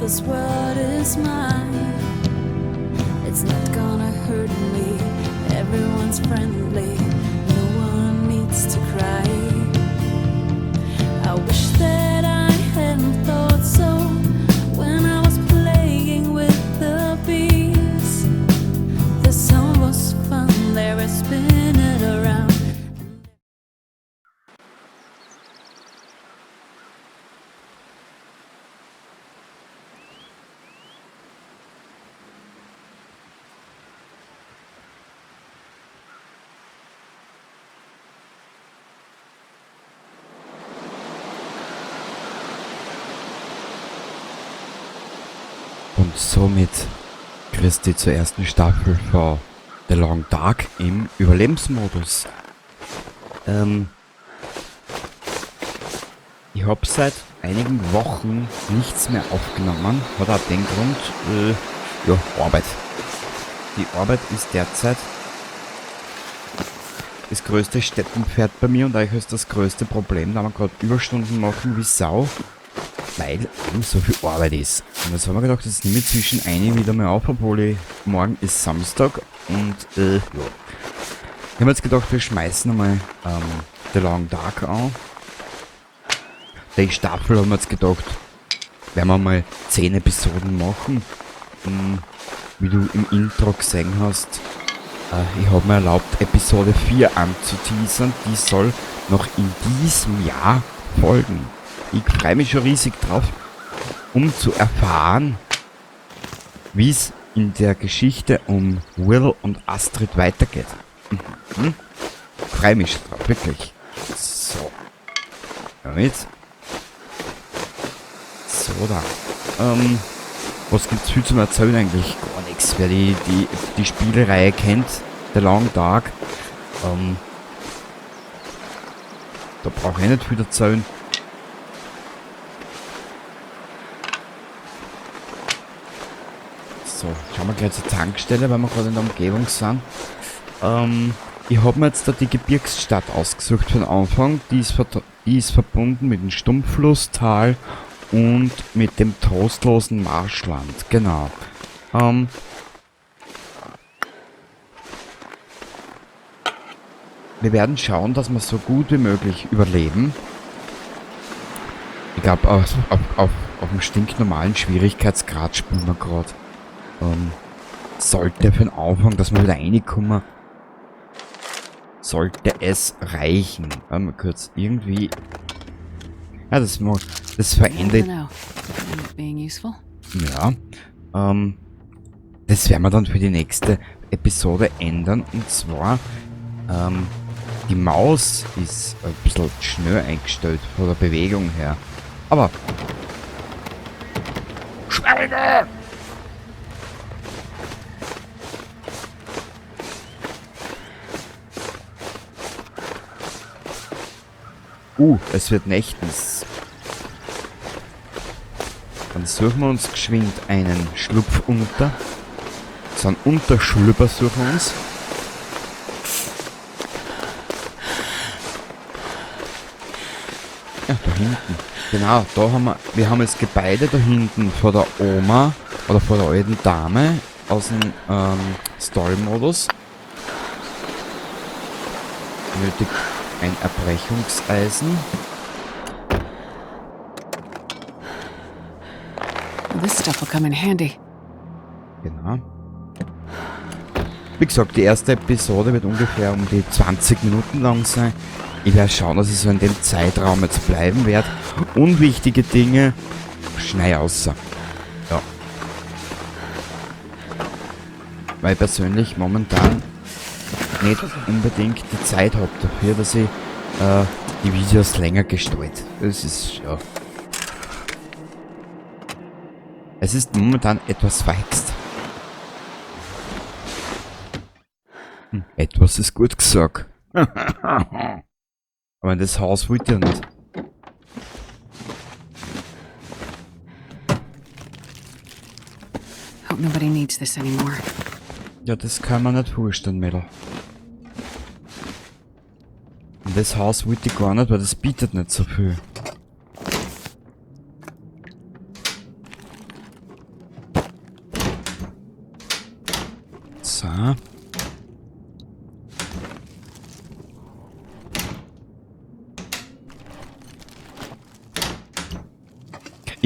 This world is mine. It's not gonna hurt me. Everyone's friendly. No one needs to cry. I wish that I hadn't thought so when I was playing with the bees. The song was fun, they were spinning around. Und somit Christi zur ersten Staffel von The Long Dark im Überlebensmodus. Ich hab seit einigen Wochen nichts mehr aufgenommen. Hat auch den Grund, ja, Arbeit. Die Arbeit ist derzeit das größte Steppenpferd bei mir und eigentlich ist das größte Problem, da wir gerade Überstunden machen wie Sau, weil eben so viel Arbeit ist. Und jetzt haben wir gedacht, jetzt nehme ich zwischen eine wieder mal auf, obwohl ich, morgen ist Samstag und ja. Ich hab mir jetzt gedacht, wir schmeißen einmal The Long Dark an. Die Staffel haben wir jetzt gedacht, werden wir mal 10 Episoden machen. Wie du im Intro gesehen hast, ich hab mir erlaubt, Episode 4 anzuteasern. Die soll noch in diesem Jahr folgen. Ich freue mich schon riesig drauf, um zu erfahren, wie es in der Geschichte um Will und Astrid weitergeht. Freue mich schon drauf, wirklich. So. Damit. So, da. Was gibt's viel zum Erzählen eigentlich? Gar nichts. Wer die Spielereihe kennt, The Long Dark, da brauche ich nicht viel erzählen. So, schauen wir gleich zur Tankstelle, weil wir gerade in der Umgebung sind. Ich hab mir jetzt da die Gebirgsstadt ausgesucht für den Anfang. Die ist verbunden mit dem Stumpflusstal und mit dem trostlosen Marschland. Genau. Wir werden schauen, dass wir so gut wie möglich überleben. Ich glaub, auf dem stinknormalen Schwierigkeitsgrad spielen wir grad. Sollte für den Anfang, dass wir wieder reinkommen, sollte es reichen. Warte mal kurz, irgendwie... Ja, das das verändert... I don't know. End up being useful. Ja. Das werden wir dann für die nächste Episode ändern. Und zwar, die Maus ist ein bisschen schnell eingestellt von der Bewegung her. Aber... Schweine! Es wird nächtens. Dann suchen wir uns geschwind einen Schlupf unter. So einen Unterschlüpper suchen wir uns. Ja, da hinten. Genau, da haben wir, wir haben jetzt Gebäude da hinten vor der Oma oder vor der alten Dame aus dem Story-Modus. Nötig ein Erbrechungseisen. This stuff will come in handy. Genau. Wie gesagt, die erste Episode wird ungefähr um die 20 Minuten lang sein. Ich werde schauen, dass ich so in dem Zeitraum jetzt bleiben werde. Unwichtige Dinge schnell außer. Ja. Weil persönlich momentan nicht unbedingt die Zeit hab dafür, dass ich die Videos länger gestalte. Das ist, ja. Es ist momentan etwas verhext. Etwas ist gut gesagt. Aber in das Haus wollt ihr nicht. Hope nobody needs this anymore. Ja, das kann man nicht vorstellen, Mädel. Und das Haus wollte ich gar nicht, weil das bietet nicht so viel.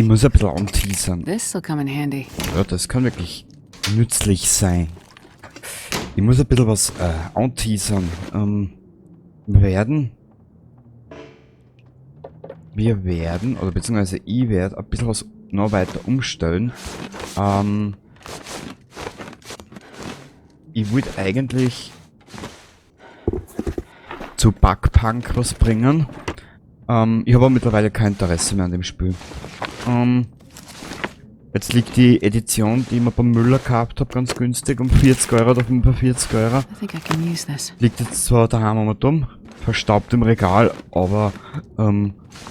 muss ein bisschen anteasern. This'll come in handy. Ja, das kann wirklich nützlich sein. Ich muss ein bisschen was anteasern. Wir werden, oder beziehungsweise ich werde ein bisschen was noch weiter umstellen. Ich wollte eigentlich zu Bugpunk was bringen. Ich habe aber mittlerweile kein Interesse mehr an dem Spiel. Jetzt liegt die Edition, die ich mir beim Müller gehabt hab, ganz günstig, um 40 Euro oder 45 Euro. I think I can use this. Liegt jetzt zwar daheim immer dumm, verstaubt im Regal, aber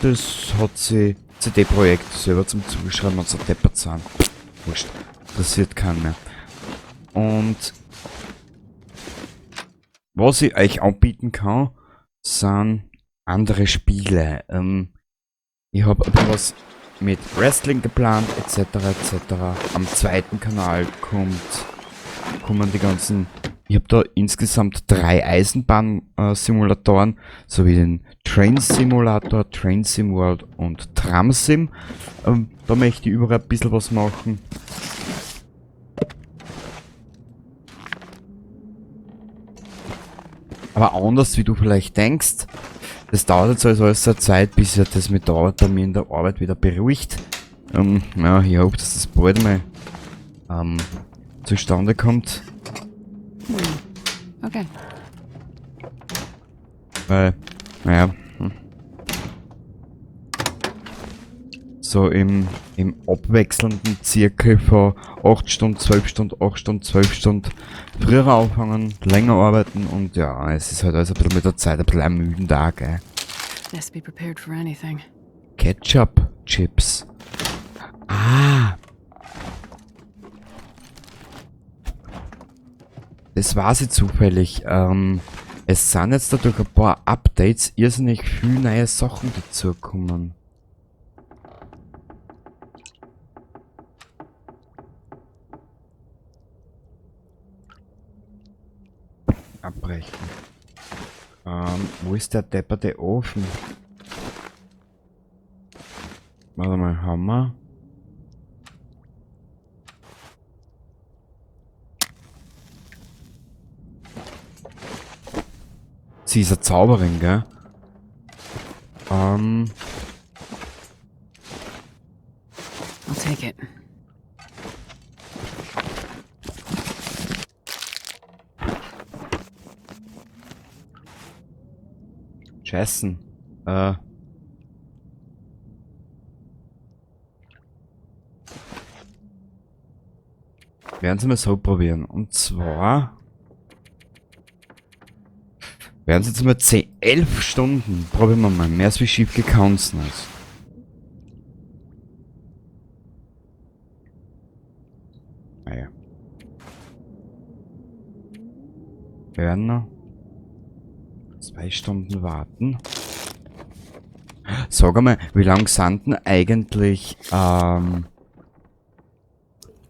das hat sie CD Projekt selber zum Zuschreiben und so deppert sind. Wurscht, interessiert keinen mehr. Und was ich euch anbieten kann, sind andere Spiele. Ich hab ein bisschen was mit Wrestling geplant, et cetera, et cetera. Am zweiten Kanal kommen die ganzen... Ich hab da insgesamt 3 Eisenbahn-Simulatoren, sowie den Train Simulator, Train Sim World und Tram Sim. Da möchte ich überall ein bisschen was machen. Aber anders, wie du vielleicht denkst, das dauert jetzt also alles eine Zeit, bis sich das mit der Arbeit bei mir in der Arbeit wieder beruhigt. Ja, ich hoffe, dass das bald mal zustande kommt. Okay. Weil, naja. So im abwechselnden Zirkel von 8 Stunden, 12 Stunden, 8 Stunden, 12 Stunden früher aufhängen, länger arbeiten und ja, es ist halt alles ein bisschen mit der Zeit ein bisschen ermüdend auch, gell? Best be prepared for anything. Ketchup Chips. Ah! Das war sie zufällig. Es sind jetzt dadurch ein paar Updates irrsinnig viele neue Sachen dazugekommen. Abbrechen. Wo ist der depperte Ofen? Warte mal, haben wir? Sie ist eine Zauberin, gell? I'll take it. Scheißen. Werden Sie mal so probieren. Und zwar werden Sie jetzt mal 10, 11 Stunden. Probieren wir mal. Mehr als wie schief gekannt ist. Naja. Wir werden noch 2 Stunden warten. Sag einmal, wie lang sind denn eigentlich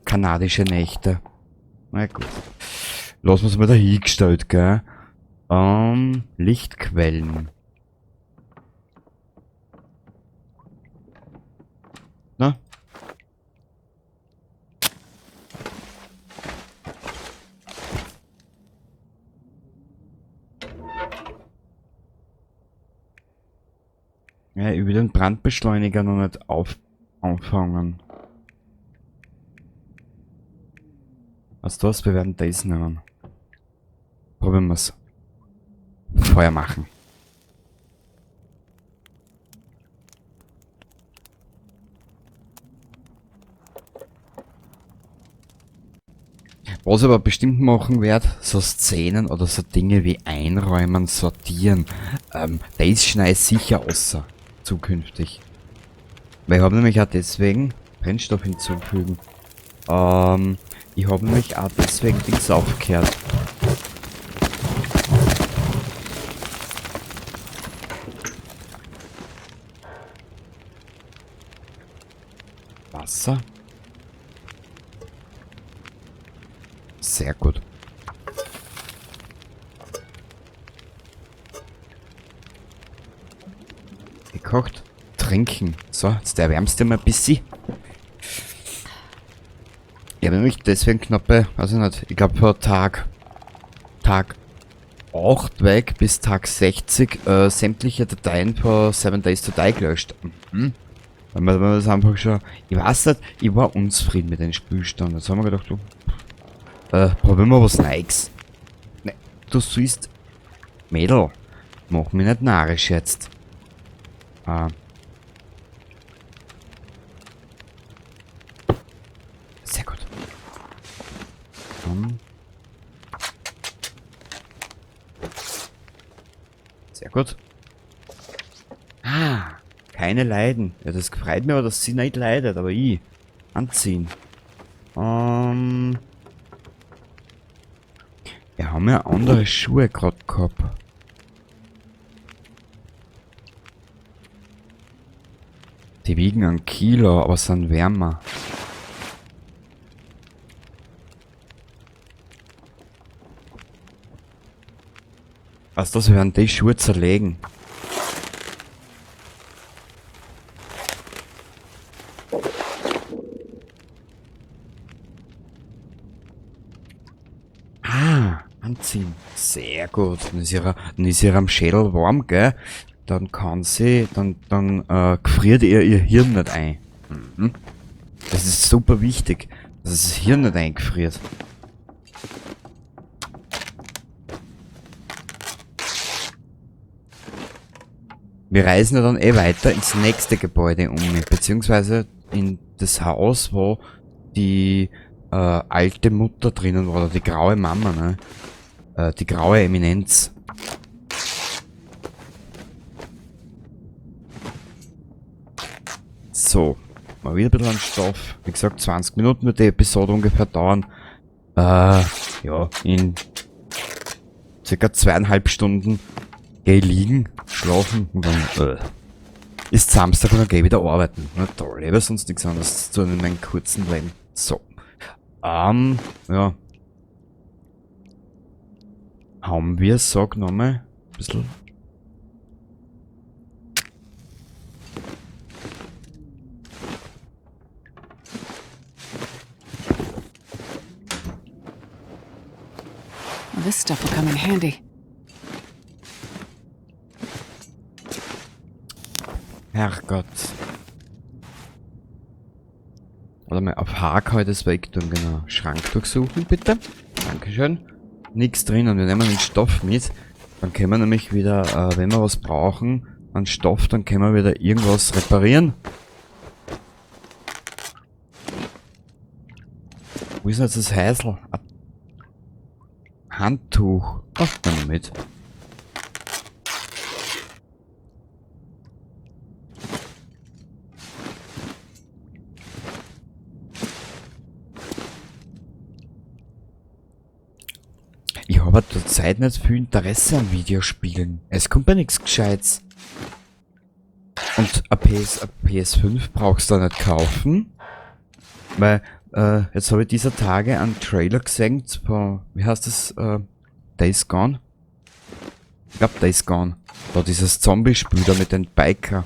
kanadische Nächte? Na gut. Lassen wir's mal dahingestellt, gell? Lichtquellen. Na? Ja, ich will den Brandbeschleuniger noch nicht anfangen. Was das? Wir werden das nehmen. Probieren wir's. Feuer machen. Was ich aber bestimmt machen werde, so Szenen oder so Dinge wie einräumen, sortieren, das schneide ich sicher außer zukünftig. Weil ich habe nämlich auch deswegen Brennstoff hinzufügen. Ich habe nämlich auch deswegen Dings aufgehört. Wasser. Sehr gut. Gekocht. Trinken. So, jetzt erwärmst du mal ein bisschen. Ich habe nämlich deswegen knappe, weiß ich nicht, ich glaube vor Tag 8 weg bis Tag 60 sämtliche Dateien von 7 Days to Die gelöscht. Mhm. Weil man das einfach schon, ich weiß nicht, ich war unzufrieden mit dem Spielstand. Jetzt haben wir gedacht, du, probieren wir was Neues. Ne, du siehst, Mädel, mach mich nicht narrisch jetzt. Sehr gut. Sehr gut. Ah, keine Leiden. Ja, das freut mich aber, dass sie nicht leidet, aber ich. Anziehen. Wir haben ja andere Schuhe gerade gehabt. Die wiegen 1 Kilo, aber sind wärmer. Was, das werden die Schuhe zerlegen. Ah, anziehen. Sehr gut. Dann ist ihr am Schädel warm, gell? Dann kann sie, dann gefriert ihr ihr Hirn nicht ein. Mhm. Das ist super wichtig, dass das Hirn nicht eingefriert. Wir reisen ja dann eh weiter ins nächste Gebäude beziehungsweise in das Haus, wo die alte Mutter drinnen war, oder die graue Mama, ne? Die graue Eminenz. So, mal wieder ein bisschen an Stoff. Wie gesagt, 20 Minuten wird die Episode ungefähr dauern. Ja, in circa 2,5 Stunden geh ich liegen, schlafen und dann ist Samstag und dann geh ich wieder arbeiten. Na toll, ich hab sonst nichts anderes zu tun in meinem kurzen Leben. So. Ja. Haben wir, sag nochmal, ein bisschen. Well, this stuff will come in handy. Herrgott. Warte mal, auf H kann ich das wegtun, genau. Schrank durchsuchen, bitte. Dankeschön. Nix drin und wir nehmen den Stoff mit. Dann können wir nämlich wieder, wenn wir was brauchen, an Stoff, dann können wir wieder irgendwas reparieren. Wo ist denn jetzt das Häusl? Ein Handtuch. Ach, nehmen wir mit. Ich habe zurzeit nicht viel Interesse an Videospielen. Es kommt bei nichts Gescheites. Und eine PS5 brauchst du da nicht kaufen. Weil jetzt habe ich dieser Tage einen Trailer gesehen von, wie heißt das? Days Gone? Ich glaub, Days Gone. Da dieses Zombie-Spiel da mit den Biker.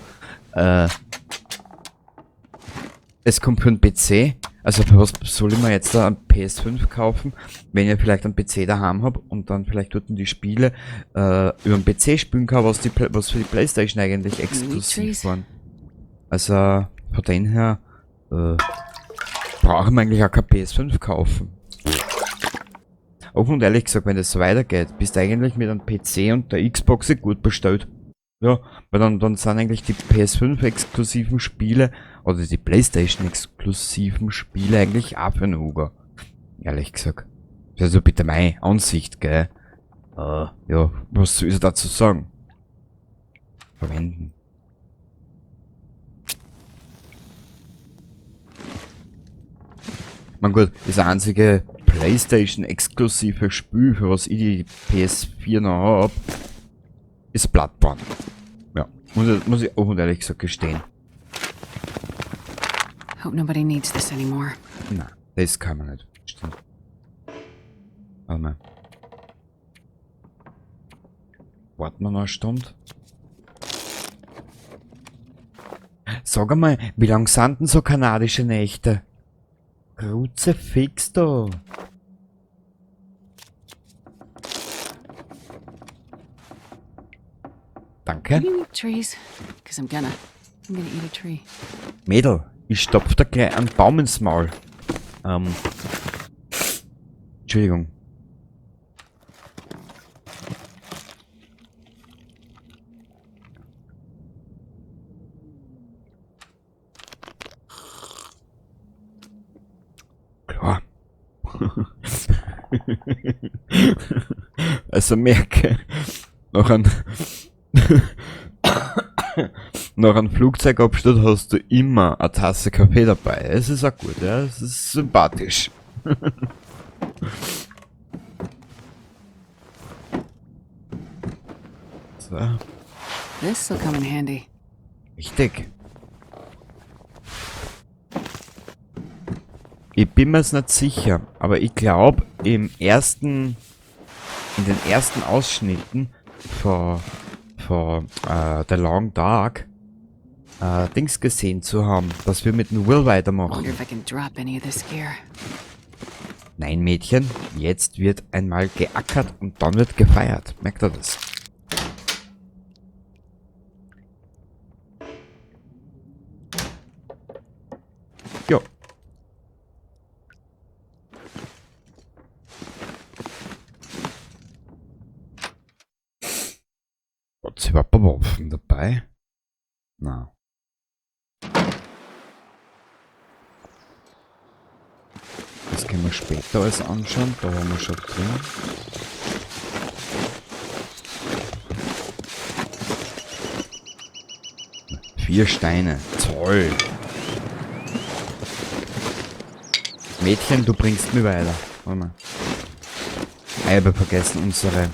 Es kommt für den PC. Also für was soll ich mir jetzt da ein PS5 kaufen, wenn ich vielleicht einen PC daheim hab und dann vielleicht dort die Spiele über den PC spielen kann, was für die Playstation eigentlich exklusiv Trees. waren. Also von dem her brauche ich mir eigentlich auch kein PS5 kaufen. Offen und ehrlich gesagt, wenn das so weitergeht, bist du eigentlich mit einem PC und der Xbox gut bestellt. Ja, weil dann sind eigentlich die PS5-exklusiven Spiele oder die Playstation-exklusiven Spiele eigentlich auch für den Hugo. Ehrlich gesagt. Das ist also bitte meine Ansicht, gell? Ja, was soll ich dazu sagen? Verwenden. Man gut, das einzige Playstation-exklusive Spiel, für was ich die PS4 noch hab, ist Bloodborne. Ja, muss ich auch und ehrlich gesagt gestehen. Hope nobody needs this anymore. Nein, das kann man nicht. Stimmt. Warte mal. Warten wir noch eine Stunde. Sag einmal, wie lang sind denn so kanadische Nächte? Kruzifix da. Danke. Can you eat trees? Because I'm gonna. I'm gonna eat a tree. Mädel, ich stopf da gleich einen Baum ins Maul. Entschuldigung. Klar. Also merke, noch ein nach einem Flugzeugabsturz hast du immer eine Tasse Kaffee dabei. Es ist auch gut, ja. Es ist sympathisch. So. This'll come in handy. Richtig. Ich bin mir's nicht sicher, aber ich glaub, in den ersten Ausschnitten von The Long Dark Dings gesehen zu haben, dass wir mit dem Will weitermachen. Wonder if I can drop any of this gear. Nein, Mädchen, jetzt wird einmal geackert und dann wird gefeiert. Merkt ihr das? Jo. Hat sie überhaupt Waffen dabei? Na. Das können wir später alles anschauen. Da haben wir schon drin. 4 Steine. Toll. Mädchen, du bringst mich weiter. Warte mal. Ich habe vergessen, unsere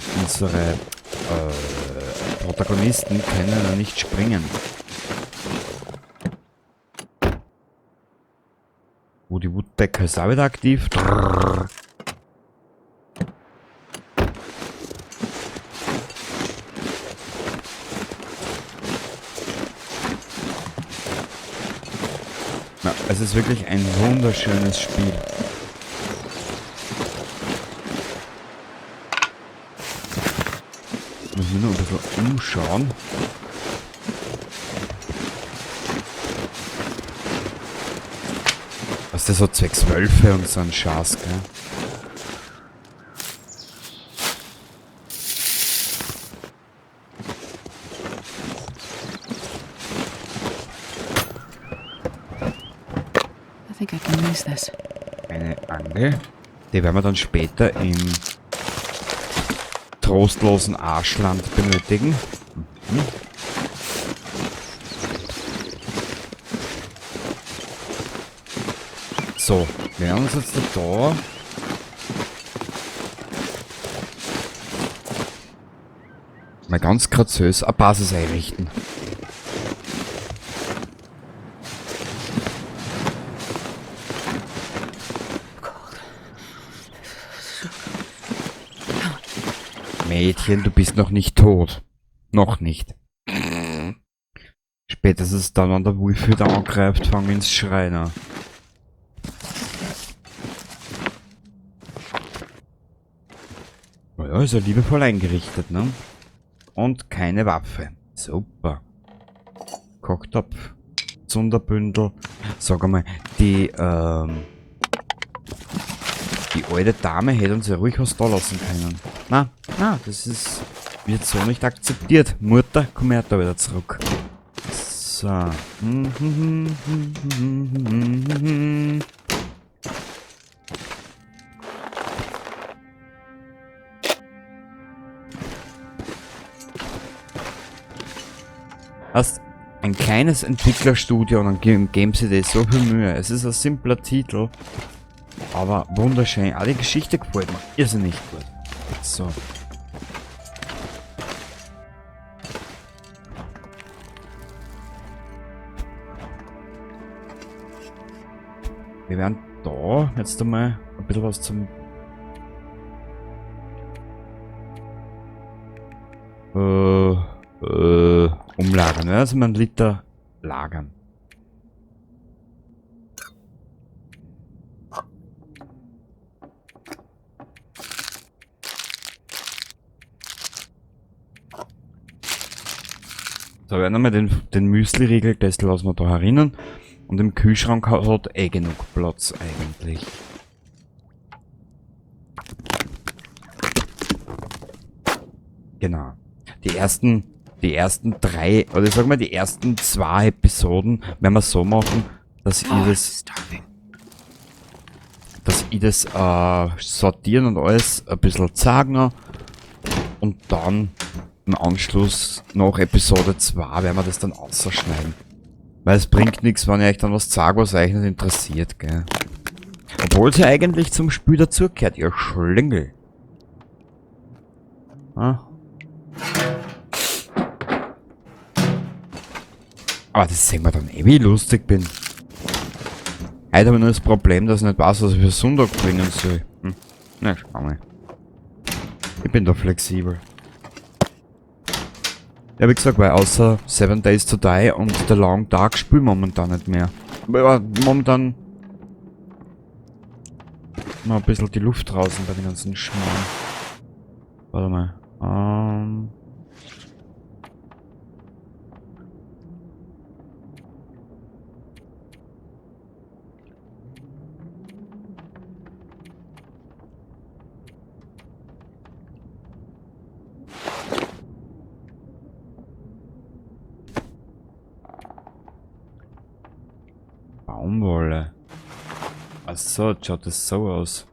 Protagonisten können ja nicht springen. Wo die Woodpecker ist auch wieder aktiv. Drrrr. Na, es ist wirklich ein wunderschönes Spiel. Muss ich nur ein bisschen umschauen. Was ist das so zwecks Wölfe und so ein Schatz, gell? I think I can use this. Eine Angel. Die werden wir dann später im trostlosen Arschland benötigen. So, wir werden uns jetzt da mal ganz graziös eine Basis einrichten. Mädchen, du bist noch nicht tot. Noch nicht. Spätestens dann, wenn der Wolf wieder angreift, fangen wir ins Schreien an. Naja, ist ja liebevoll eingerichtet, ne? Und keine Waffe. Super. Kochtopf. Zunderbündel. Sag einmal, die alte Dame hätte uns ja ruhig was da lassen können. Na, na, das wird so nicht akzeptiert. Mutter, komm her da wieder zurück. So. Hast ein kleines Entwicklerstudio und dann geben sie dir so viel Mühe. Es ist ein simpler Titel, aber wunderschön. Auch die Geschichte gefällt mir irrsinnig gut. So. Wir werden da jetzt einmal ein bisschen was zum umlagern. Ja, also mal einen Liter lagern. So, wir nochmal den Müsli-Riegel, das lassen wir da herinnen. Und im Kühlschrank hat eh genug Platz eigentlich. Genau. Die ersten drei, oder ich sag mal die ersten 2 Episoden werden wir so machen, dass ich das, sortieren und alles ein bisschen zeigen noch. Und dann im Anschluss nach Episode 2 werden wir das dann ausschneiden. Weil es bringt nichts, wenn ich euch dann was zeige, was euch nicht interessiert, gell. Obwohl sie eigentlich zum Spiel dazugehört, ihr Schlingel. Ah. Aber das sehen wir dann eh, wie ich lustig bin. Heute habe ich nur das Problem, dass ich nicht weiß, was ich für Sonntag bringen soll. Hm. Na, schau mal. Ich bin da flexibel. Ja, wie gesagt, weil außer 7 Days to Die und The Long Dark spielen momentan nicht mehr. Aber momentan noch ein bisschen die Luft draußen bei den ganzen Schmarrn. Warte mal. Baumwolle. Achso, schaut das so aus.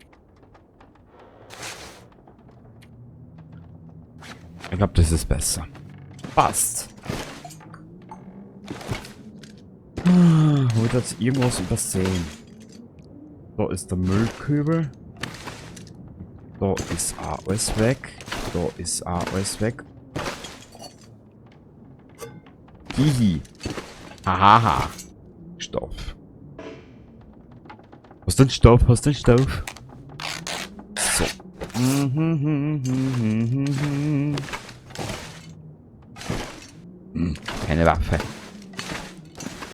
Ich glaube, das ist besser. Passt. Habe ich jetzt irgendwas übersehen? Da ist der Müllkübel. Da ist auch alles weg. Da ist auch alles weg. Hihi. Hahaha. Stoff. Hast du den Stoff? Hast du den Stoff? So. Keine Waffe.